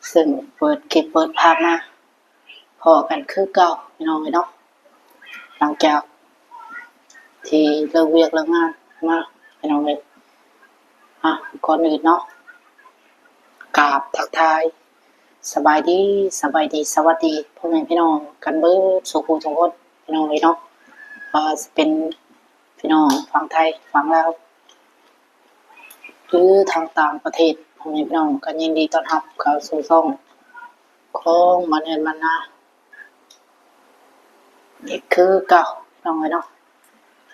ເຊິ່ງເປີດຄລິບເປີດພາບມາພໍ້ກັນຄືເກົ່າ ພີ່ນ້ອງເອີຍເນາະ. ຫຼັງຈາກທີ່ເລີກວຽກເລີກງານມາ ພີ່ນ້ອງເອີຍ ອ່ະ ກ່ອນອື່ນເນາະ ກາບທັກທາຍ ສະບາຍດີ ສະບາຍດີ ສະຫວັດດີພໍ່ແມ່ພີ່ນ້ອງກັນເບິດສູ່ຜູ້ທຸກຄົນ ພີ່ນ້ອງເອີຍເນາະ. ບໍ່ວ່າຊິເປັນພີ່ນ້ອງຝັ່ງໄທ ຝັ່ງລາວ ຫຼື ທາງຕ່າງປະເທດ ພໍ່ແມ່ພີ່ນ້ອງ ກໍຍິນດີຕ້ອນຮັບເຂົ້າສູ່ຊ່ອງຂອງບ້ານເຮືອນບ້ານນາ ອີກຄືເກົ່າ ພີ່ນ້ອງເອີຍເນາະ.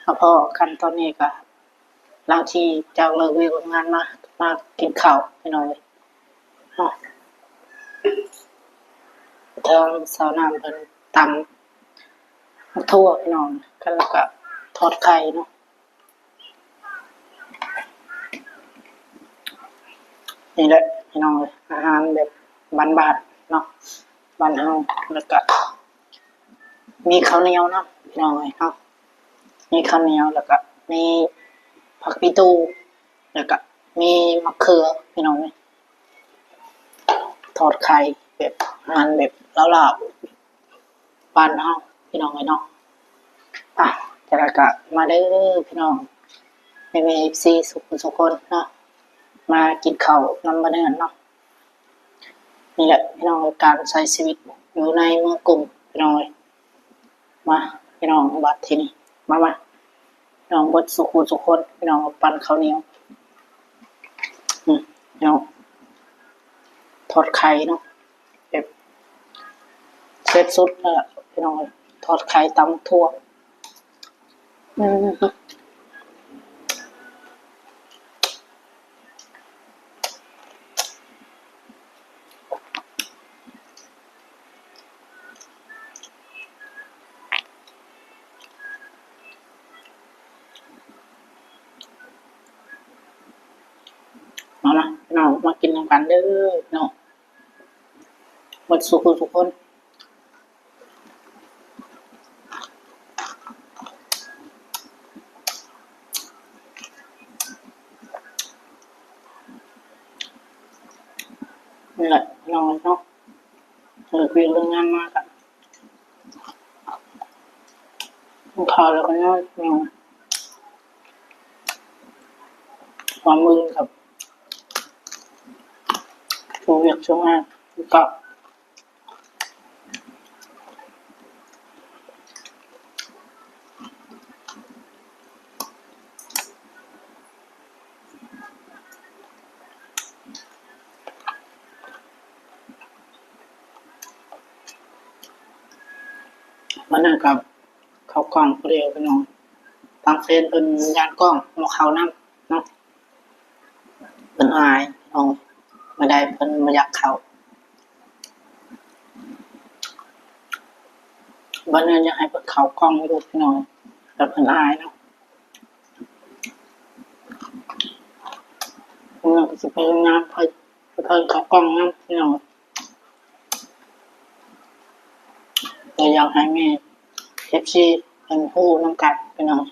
ມາພໍ້ກັນຕອນນີ້ກໍ ຫຼັງທີ່ຈາກເລີກວຽກເລີກງານມາ ມາກິນເຂົ້າ ພີ່ນ້ອງເອີຍເນາະ. ທາງສາວນ້ຳເພິ່ນຕຳໝາກຖົ່ວ ພີ່ນ້ອງ ແລ້ວກໍທອດໄຂ່ເນາະ. ນີ້ແຫຼະ ພີ່ນ້ອງເອີຍ ອາຫານແບບບ້ານໆເນາະ ບ້ານເຮົາ. ແລ້ວກະມີເຂົ້າໜຽວນຳ ພີ່ນ້ອງເອີຍເນາະ ມີເຂົ້າໜຽວ ແລ້ວກະມີຜັກອີ່ຕູ່ ແລ້ວກະມີໝາກເຂືອ ພີ່ນ້ອງເອີຍ. ທອດໄຂ່ແບບ ອາຫານແບບລາວໆ ບ້ານເຮົາ ພີ່ນ້ອງເອີຍເນາະ. ອ່ະ ຈັ່ງໃດກໍມາເດີພີ່ນ້ອງ ແມ່ໆ ເອັຟຊີ ສູ່ຄົນສູ່ຄົນເນາະ ມາກິນເຂົ້ານຳບ້ານເຮືອນເນາະ. ນີ້ແຫຼະພີ່ນ້ອງ ການໃຊ້ຊີວິດຢູ່ໃນເມືອງກຸງ ພີ່ນ້ອງເອີຍ. ມາພີ່ນ້ອງ ບັດທີນີ້ ມາ ມາ ພີ່ນ້ອງເບິດສູ່ຄົນສູ່ຄົນ ພີ່ນ້ອງ ປັ້ນເຂົ້າໜຽວ ອືມ ພີ່ນ້ອງ ທອດໄຂ່ເນາະ ແບບເຊັດສຸດແລ້ວ ພີ່ນ້ອງ ທອດໄຂ່ ຕຳຖົ່ວ ອືມ. ມາ ມາ ພີ່ນ້ອງ ມາກິນນຳກັນເດີເນາະ ເບິດສູ່ຄົນສູ່ຄົນ. ນີ້ແຫຼະພີ່ນ້ອງເນາະ ເລີກວຽກເລີກງານມາກໍກິນເຂົ້າແລ້ວກໍນອນ ຄວາມມື້ກັບ ສູ່ວຽກສູ່ງານ ແລ້ວກໍ ມື້ນັ້ນກໍເຂົ້າກ້ອງຜູ້ດຽວ ພີ່ນ້ອງ ທາງເຊນເພິ່ນຢ້ານກ້ອງບໍ່ເຂົ້ານຳເນາະ. ເພິ່ນອາຍເນາະ ມື້ໃດເພິ່ນບໍ່ຢາກເຂົ້າ ບາດນີ້ຢາກໃຫ້ເພິ່ນເຂົ້າກ້ອງຢູ່ພີ່ນ້ອງ ແຕ່ເພິ່ນອາຍເນາະ. ເພິ່ນກໍຊິພະຍາຍາມໃຫ້ເພິ່ນເຂົ້າກ້ອງນຳພີ່ນ້ອງ. ກໍຢາກໃຫ້ແມ່ເອັຟຊີເພິ່ນຮູ້ນຳກັນພີ່ນ້ອງ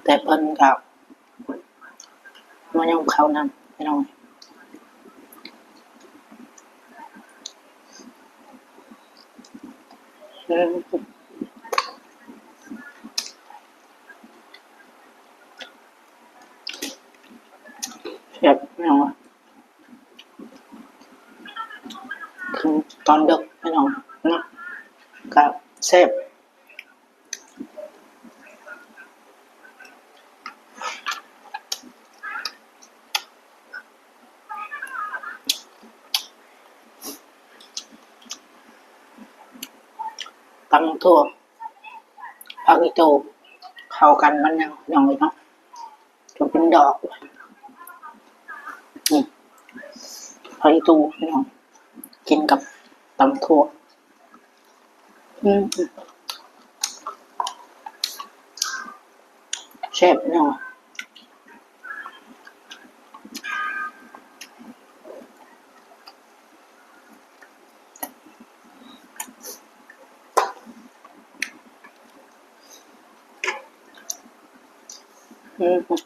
ແຕ່ເພິ່ນກໍບໍ່ຍອມເຂົ້ານຳພີ່ນ້ອງ. ອືມ ແຊບພີ່ນ້ອງ ຄືຕອນດຶກພີ່ນ້ອງເນາະ ກໍແຊບ. ຕຳຖົ່ວ ຜັກອີ່ຕູ່ ເຂົ້າກັນມັນຍັງ ພີ່ນ້ອງເອີຍເນາະ. ຈົນເປັນດອກ ນີ້ ຫອຍຕູ່ພີ່ນ້ອງ ກິນກັບຕຳຖົ່ວ ອືມ ແຊບພີ່ນ້ອງ. ອືມ ແຊບ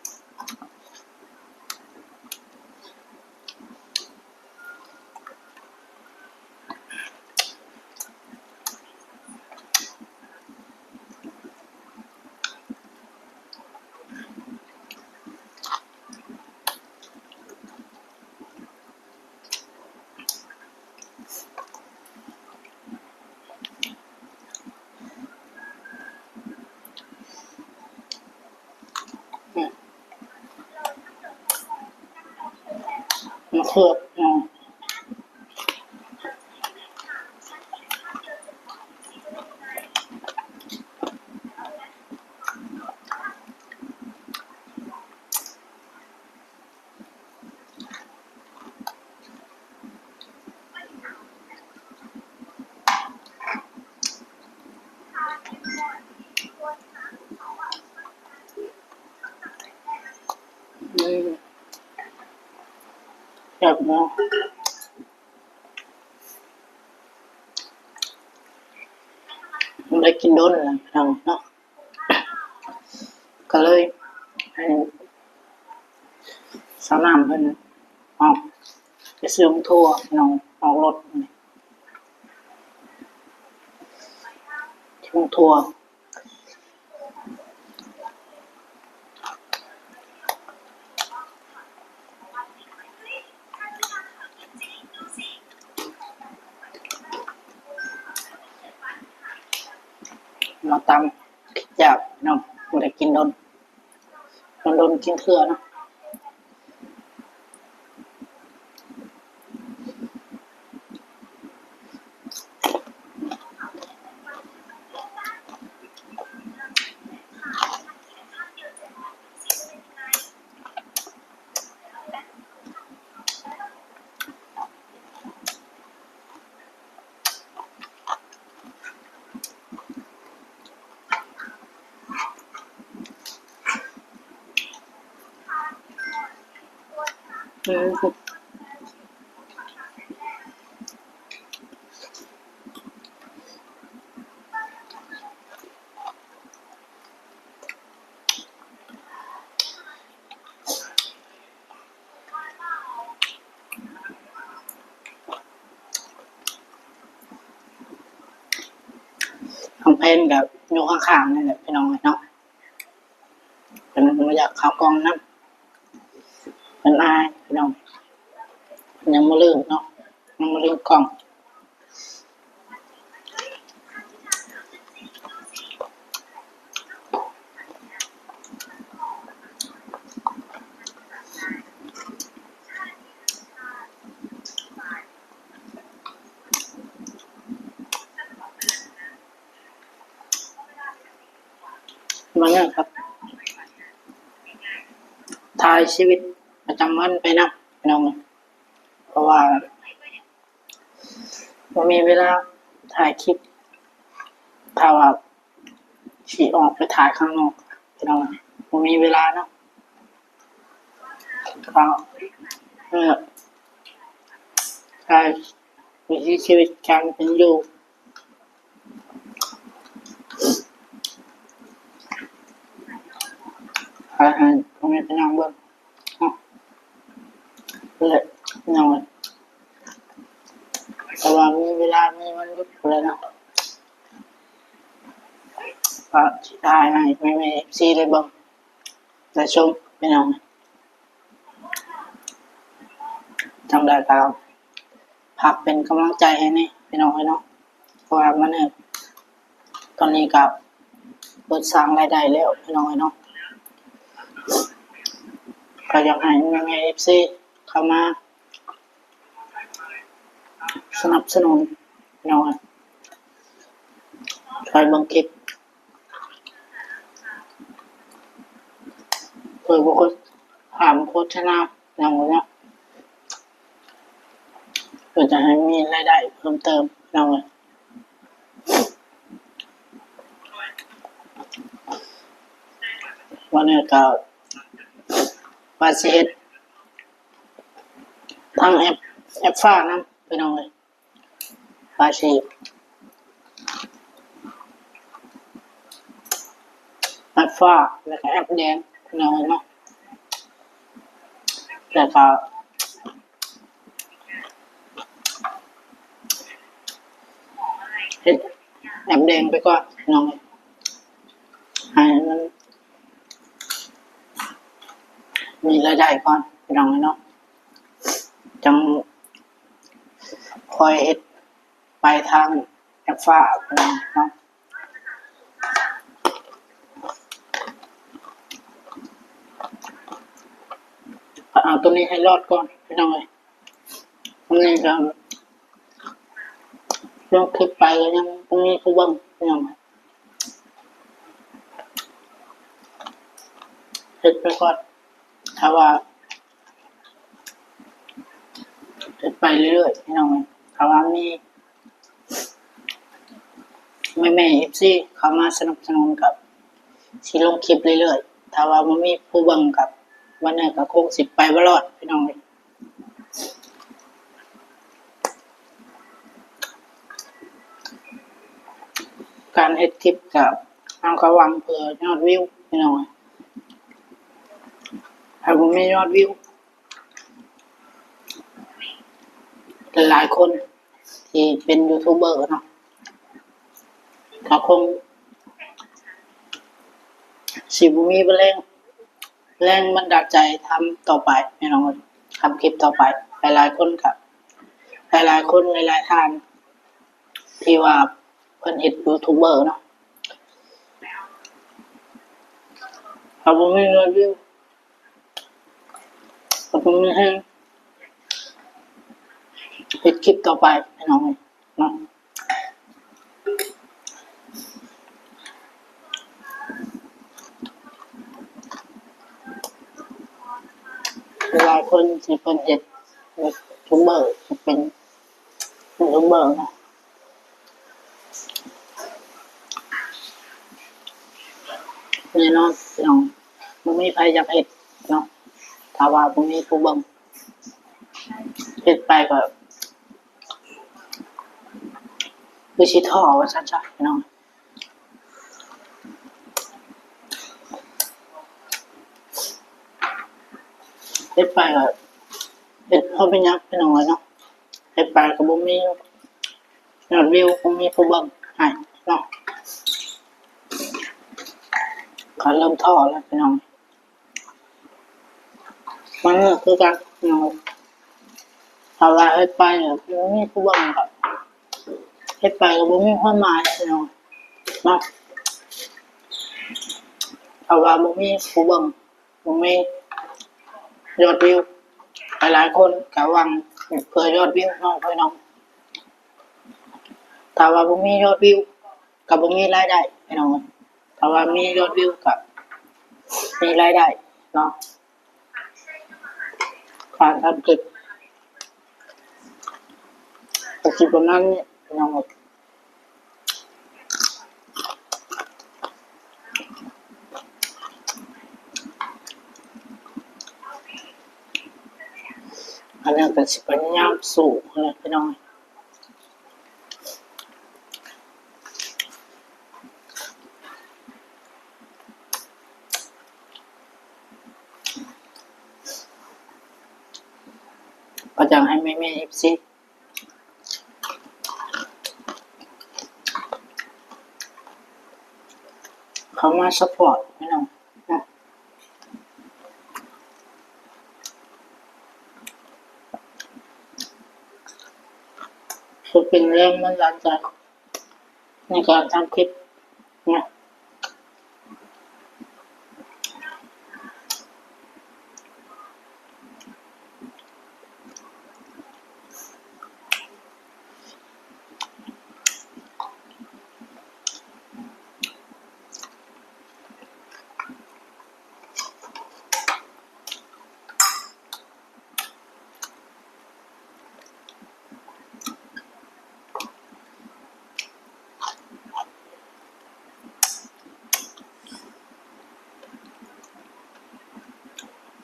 ມະເຂືອເນາະ. ແຊບເນາະ ບໍ່ໄດ້ກິນດົນແລ້ວເນາະ. ກໍເລີຍໃຫ້ສາວນ້ຳເພິ່ນອອກໄປຊື້ໝາກຖົ່ວເນາະ ອອກລົດຊື້ໝາກຖົ່ວ. ມາຕຳ ຢາກເນາະ ບໍ່ໄດ້ກິນດົນ ດົນໆກິນເທື່ອເນາະ. ນ້ອງແພນກໍຢູ່ຂ້າງໆນີ້ແຫຼະ ພີ່ນ້ອງເອີຍເນາະ. ເພິ່ນບໍ່ຢາກເຂົ້າກ້ອງນຳ ເພິ່ນອາຍ ພີ່ນ້ອງ. ຍັງບໍ່ລືມເນາະ ຍັງບໍ່ລືມກ້ອງ. ມາເລີ່ມກັບຖ່າຍຊີວິດປະຈຳວັນໄປນຳ ພີ່ນ້ອງ ເພາະວ່າບໍ່ມີເວລາຖ່າຍຄລິບ ຖ້າວ່າຊິອອກໄປຖ່າຍຂ້າງນອກ ພີ່ນ້ອງ ບໍ່ມີເວລາເນາະ. ກໍ ເອີ ຖ່າຍວິຖີຊີວິດການເປັນຢູ່ ໃຫ້ ໃຫ້ພໍ່ແມ່ພີ່ນ້ອງເບິ່ງເນາະ ແລະ ພີ່ນ້ອງ ແຕ່ວ່າມີເວລາ ມີວັນຢຸດພຸ້ນແຫຼະເນາະ ກໍຊິຖ່າຍໃຫ້ແມ່ໆ ເອັຟຊີ ໄດ້ເບິ່ງ ໄດ້ຊົມ ພີ່ນ້ອງ. ຈັ່ງໃດກໍຝາກເປັນກຳລັງໃຈໃຫ້ແດ່ ພີ່ນ້ອງເອີຍເນາະ ເພາະວ່າມັນ ຕອນນີ້ກໍເປີດສ້າງລາຍໄດ້ແລ້ວ ພີ່ນ້ອງເອີຍເນາະ. ກໍຢາກໃຫ້ແມ່ໆ ເອັຟຊີ ເຂົ້າມາສະໜັບສະໜູນ ພີ່ນ້ອງເອີຍ ຊ່ອຍເບິ່ງຄລິບ ໂດຍບໍ່ໂຄ ຫ້າມໂຄສະນາຫຍັງເນາະ ເພື່ອຈະໃຫ້ມີລາຍໄດ້ເພີ່ມເຕີມເນາະ. ວັນນີ້ກໍວ່າຊິເຮັດທັງແອັບ ແອັບຟ້ານຳ ພີ່ນ້ອງເອີຍ. ວ່າຊິແອັບຟ້າ ແລ້ວກໍແອັບແດງ ພີ່ນ້ອງເອີຍເນາະ ແລ້ວກໍເຮັດແອັບແດງໄປກ່ອນ ພີ່ນ້ອງເອີຍ ໃຫ້ມັນມີລາຍໄດ້ກ່ອນ ພີ່ນ້ອງເອີຍເນາະ ຈັ່ງ ຄ່ອຍເຮັດໄປທາງແອັບຟ້າເນາະ ເອົາໂຕນີ້ໃຫ້ລອດກ່ອນ ພີ່ນ້ອງເອີຍ. ນີ້ກໍລົງຄລິບໄປກໍຍັງບໍ່ມີຜູ້ເບິ່ງ ພີ່ນ້ອງ. ເຮັດໄປກ່ອນ ຖ້າວ່າເຮັດໄປເລື້ອຍໆ ພີ່ນ້ອງ. ຖ້າວ່າມີແມ່ໆ ເອັຟຊີ ເຂົ້າມາສະໜັບສະໜູນ ກໍຊິລົງຄລິບເລື້ອຍໆ. ຖ້າວ່າບໍ່ມີຜູ້ເບິ່ງ ກໍວັນໜຶ່ງກໍຄົງຊິໄປບໍ່ລອດ ພີ່ນ້ອງເອີຍ. ການເຮັດຄລິບກໍ ເຮົາກໍຫວັງເພື່ອຍອດວິວ ພີ່ນ້ອງ. ຖ້າບໍ່ມີຍອດວິວ ຫຼາຍໆຄົນທີ່ເປັນຢູທູບເບີເນາະ ກໍຄົງຊິບໍ່ມີແຮງ ແຮງບັນດານໃຈທຳຕໍ່ໄປ ພີ່ນ້ອງເອີຍ. ທຳຄລິບຕໍ່ໄປ ຫຼາຍໆຄົນກໍ ຫຼາຍໆຄົນ ຫຼາຍໆທ່ານ ທີ່ວ່າເພິ່ນເຮັດຢູທູບເບີເນາະ ຖ້າບໍ່ມີຍອດວິວ ກໍບໍ່ມີແຮງເຮັດຄລິບຕໍ່ໄປ ພີ່ນ້ອງເອີຍເນາະ. ຫຼາຍຄົນທີ່ເພິ່ນເຮັດຢູທູບເບີ ທີ່ເປັນຢູທູບເບີເນາະ ແນ່ນອນ ພີ່ນ້ອງ ບໍ່ມີໃຜຢາກເຮັດເນາະ ຖ້າວ່າບໍ່ມີຜູ້ເບິ່ງ. ເຮັດໄປກໍຄືຊິທໍ້ວ່າຊັ້ນຊະ ພີ່ນ້ອງ. ເຮັດໄປກໍເຮັດພໍເປັນຫຍັງ ພີ່ນ້ອງເອີຍເນາະ. ເຮັດໄປກໍບໍ່ມີຍອດວິວ ບໍ່ມີຜູ້ເບິ່ງໃຫ້ເນາະ ກໍເລີ່ມທໍ້ແລ້ວ ພີ່ນ້ອງ. ມັນກໍຄືກັນເນາະ ຖ້າວ່າເຮັດໄປແລ້ວບໍ່ມີຜູ້ເບິ່ງ ກໍເຮັດໄປກໍບໍ່ມີຄວາມໝາຍເນາະ ເນາະ. ຖ້າວ່າບໍ່ມີຜູ້ເບິ່ງ ບໍ່ມີຍອດວິວ ຫຼາຍໆຄົນກໍຫວັງເພື່ອຍອດວິວເນາະ ພີ່ນ້ອງ. ຖ້າວ່າບໍ່ມີຍອດວິວ ກໍບໍ່ມີລາຍໄດ້ ພີ່ນ້ອງ. ຖ້າວ່າມີຍອດວິວກໍມີລາຍໄດ້ເນາະ. ການທຳຄລິບກໍຊິປະມານນີ້ ພີ່ນ້ອງ. ອັນນັ້ນກໍຊິພະຍາຍາມສູ້ຫັ້ນແຫຼະ ພີ່ນ້ອງ. ກໍຢາກໃຫ້ແມ່ໆ ເອັຟຊີ ເຂົ້າມາຊັບພອດ ພີ່ນ້ອງ ເພື່ອເປັນແຮງບັນດານໃຈໃນການທຳຄລິບນະ.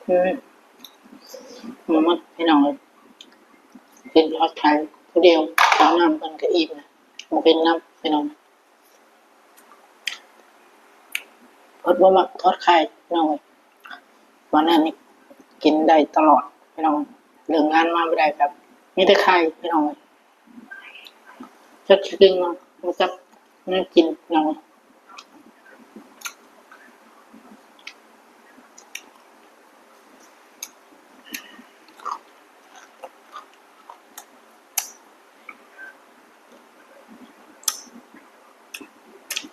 ອືມ ໝົດ ພີ່ນ້ອງເອີຍ. ກິນທອດໄຂ່ຜູ້ດຽວ ເຂົ້ານ້ຳເພິ່ນກໍອີ່ມ ບໍ່ກິນນຳ ພີ່ນ້ອງ. ເພິ່ນບໍ່ມັກທອດໄຂ່ ພີ່ນ້ອງເອີຍ. ວັນນັ້ນນີ້ກິນໄດ້ຕະຫຼອດ ພີ່ນ້ອງ. ເລີກງານມາບໍ່ໄດ້ກໍມີແຕ່ໄຂ່ ພີ່ນ້ອງເອີຍ. ຈັກຊິກິນຫຍັງ ບໍ່ຈັກແນວກິນ ພີ່ນ້ອງ.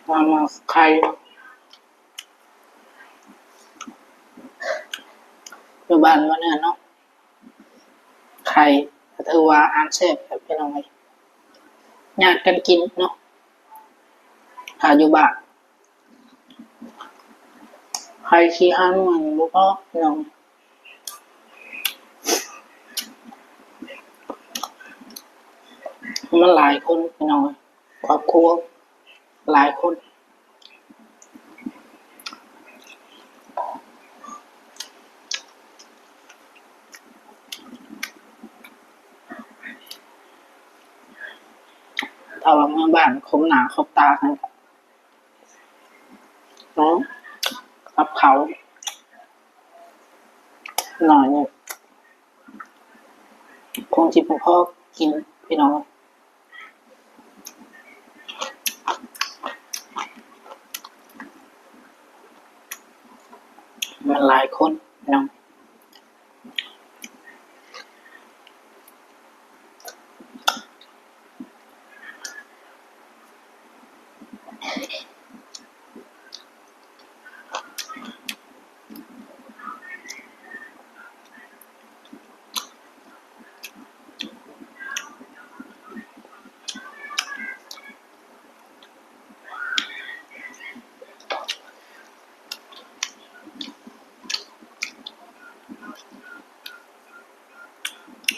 ມາ ມາໄຂ່ ຢູ່ບ້ານບໍ່ແນ່ເນາະ ໄຂ່ ເຂົາ ຖືວ່າອາຫານແຊບແຫຼະພີ່ນ້ອງເອີຍ. ຍາດກັນກິນເນາະ ຖ້າຢູ່ບ້ານ ໃຜຊິຫາໜ່ວຍບໍ່ພໍພີ່ນ້ອງ. ມັນຫຼາຍຄົນພີ່ນ້ອງເອີຍ ຄອບຄົວຫຼາຍຄົນ. ຖ້າວ່າເມືອບ້ານຄົບໜ້າຄົບຕາກັນເນາະ ກັບເຂົ້າໜ້ອຍນີ້ ຄົງຊິບໍ່ພໍກິນພີ່ນ້ອງ. ມັນຫຼາຍຄົນພີ່ນ້ອງ.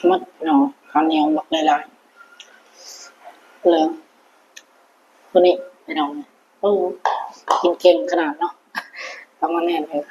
ໝົດພີ່ນ້ອງ ເຂົ້າໜຽວບັກຫຼາຍໆ ເລີຍ ຜູ້ນີ້ພີ່ນ້ອງ. ໂອ້ ກິນເກັ່ງຂະໜາດເນາະ ເອົາມາແໜ້ນເລີຍ.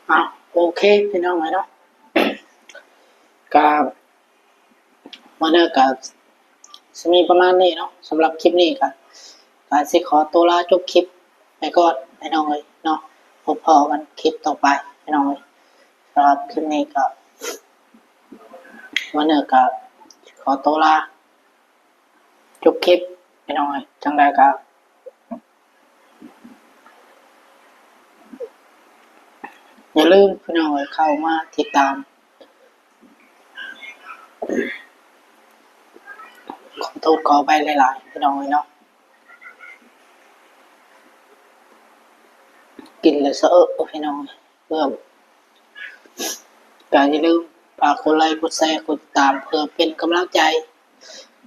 ອ່ະ ໂອເຄພີ່ນ້ອງເອີຍເນາະ ກະມື້ນີ້ກະຊິມີປະມານນີ້ເນາະ. ສຳລັບຄລິບນີ້ກະ ກະຊິຂໍຕົວລາຈົບຄລິບໄປກ່ອນພີ່ນ້ອງເອີຍເນາະ. ພົບພໍ້ກັນຄລິບຕໍ່ໄປພີ່ນ້ອງເອີຍ. ສຳລັບຄລິບນີ້ກະ ມື້ນີ້ກະຂໍຕົວລາ ຈົບຄລິບພີ່ນ້ອງເອີຍ. ຈັ່ງໃດກະຢ່າລືມພີ່ນ້ອງເອີຍ ເຂົ້າມາຕິດຕາມ. ຂໍໂທດຂໍອະໄພຫຼາຍໆ ພີ່ນ້ອງເອີຍເນາະ. ກິນແລ້ວສະເອິະ ໂອ້ ພີ່ນ້ອງເອີຍ. ເພື່ອ ກະຢ່າລືມຝາກກົດໄລ ກົດແຊ ກົດຕິດຕາມ ເພື່ອເປັນກຳລັງໃຈ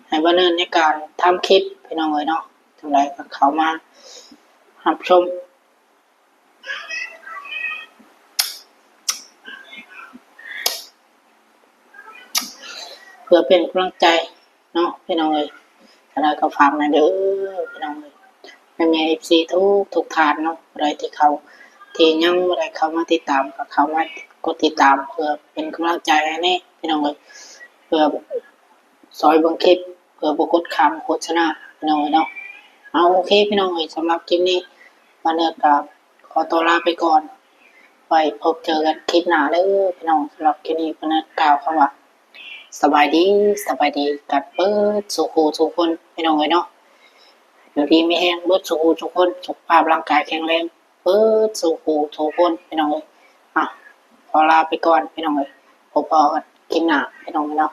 ໃຫ້ບ່າວເນີນໃນການທຳຄລິບພີ່ນ້ອງເອີຍເນາະ. ຈັ່ງໃດກໍເຂົ້າມາຮັບຊົມ ເພື່ອເປັນກຳລັງໃຈ ເນາະ ພີ່ນ້ອງເອີຍ. ຈັ່ງໃດກໍຝາກແດ່ເດີພີ່ນ້ອງເອີຍ ແມ່ໆ ເອັຟຊີ ທຸກໆທ່ານເນາະ. ຜູ້ໃດທີ່ເຂົ້າ ທີ່ຍັງບໍ່ໄດ້ເຂົ້າມາຕິດຕາມ ກໍເຂົ້າມາກົດຕິດຕາມ ເພື່ອເປັນກຳລັງໃຈໃຫ້ແດ່ພີ່ນ້ອງເອີຍ ເພື່ອຊ່ອຍເບິ່ງຄລິບ ເພື່ອບໍ່ກົດຂ້າມໂຄສະນາພີ່ນ້ອງເອີຍເນາະ. ເອົາ ໂອເຄພີ່ນ້ອງເອີຍ ສຳລັບຄລິບນີ້ ບ່າວເນີນກໍຂໍຕົວລາໄປກ່ອນ ໄວ້ພົບເຈີກັນຄລິບໜ້າເດີພີ່ນ້ອງ. ສຳລັບຄລິບນີ້ ບ່າວເນີນກ່າວຄຳວ່າ ສະບາຍດີ ສະບາຍດີກັນເບິດສູ່ຄູ່ສູ່ຄົນພີ່ນ້ອງເອີຍເນາະ. ຢູ່ດີມີແຮງເບິດສູ່ຄູ່ສູ່ຄົນ ສຸຂະພາບຮ່າງກາຍແຂງແຮງເບິດສູ່ຄູ່ສູ່ຄົນພີ່ນ້ອງເອີຍ. ອ່ະ ຂໍລາໄປກ່ອນພີ່ນ້ອງເອີຍ ພົບພໍ້ກັນຄລິບໜ້າພີ່ນ້ອງເອີຍເນາະ.